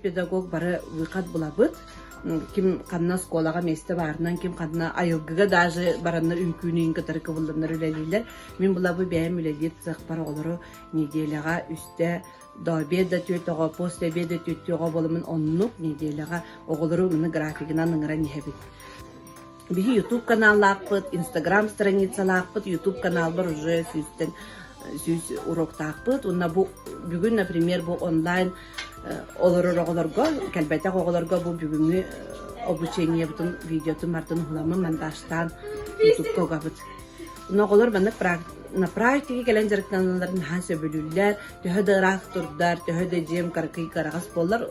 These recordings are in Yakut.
педагог бары выход булабыт. Ким ханна оскуолаҕа миэстэ баарынан, ким ханна айылгыга даже бараннар үҥкүүнүн кытары кыбылланнар үлэлииллэр. Мин булабы бэйэм үлэлиир цехпар оҕолору неделяҕа үстэ до обеда түөрт оҕо, после обеда түөрт оҕо буоламмын оннук неделяҕа оҕолору маны графигынан ыҥыран иһэбит. Биһи YouTube каналлаахпыт, Instagram страницалаахпыт, YouTube каналбар уже сүүстэн сүүс уроктаахпыт. Уонна бу бүгүн, например, бу онлайн олорор оҕолорго, кэлбэтэх оҕолорго бу бүгүҥҥү обучениебытын видеотун мартын уһуламмын монтажтаан YouTubeка угабыт. Онно оҕолор маннык на практике кэлэн дьарыктаналларын наһаа сөбүлүүллэр. Төһө да ыраах турдар, төһө да дьиэм кыракый кыараҕас буоллар,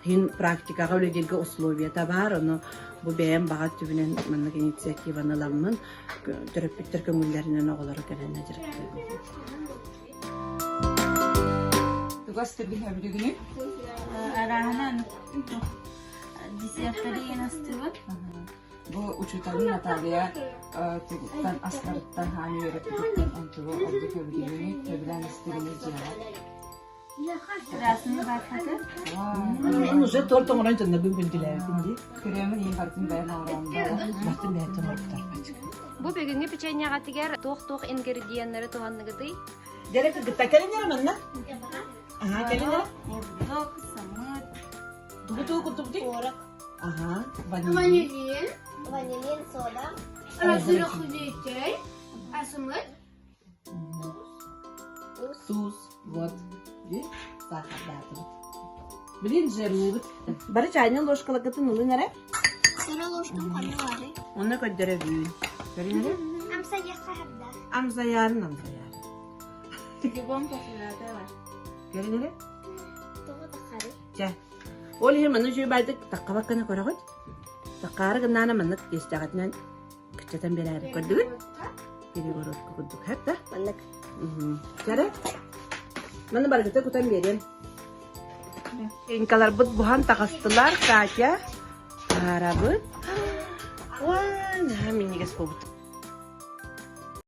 иһин практикаҕа үлэлииргэ условията баар. Ону бу бэйэм баҕа өттүбүнэн маннык инициативаны ыламмын, төрөппүттэр көҥүллэринэн оҕолору кэлэн дьарыктыыбын. Тугас билигини? Арааһынан десерттары иэн астыыбыт. Бу учууталым Наталья тугуттан астарыттан хаан үөрэппититтэн онтугу ордук сөбүлүүнү сөбүлээн истигини дьиэҕэ. Красный бархаты. Мен уже торт оҥорон дьоннорбун күндүлээбитим дии. Кремин иин бартын бэйэн оҥорон Бартын бэйэтин оҥорбуттар Бу бүгүҥҥү печеньеҕытыгар туох-туох ингредиеннэри туһанныгытый? Дэрэ кыргытта кэлин эрэ манна. Аха кэлин эрэ. Бурдук, самыт. Тугу тугу куттубутуй? Ага, ванилин. Ванилин, ванилин, сода, разрыхлитель, асымыт, Туус, вот. И сахардаатыбыт. Билин жирныыбыт. Бары чайный ложкаларгытын ылын эрэ. Кыра ложкам ханна баарый? Онно көрдөрөбүн. Көрүн эрэ. Амсайыахха харда. Амсайаарын амсайаар. Любом посылата бар. Көрүн эрэ. Тоҕо таххарый? Чэ. Ол иһин манна үчүгэй баайдык таххабакканы көрөҕүт. Таххаары гыннаана маннык тиэстэҕитинэн кыччатан биэрээри көрдүгүт? Перегородка курдук хэт да? Маннык. Кэрэ. Манна барыгыта кутан биэриэм. Инкаларбыт буһан таҕыстылар, Катя. Арабыт. Уа, наһаа минньигэс буолбут.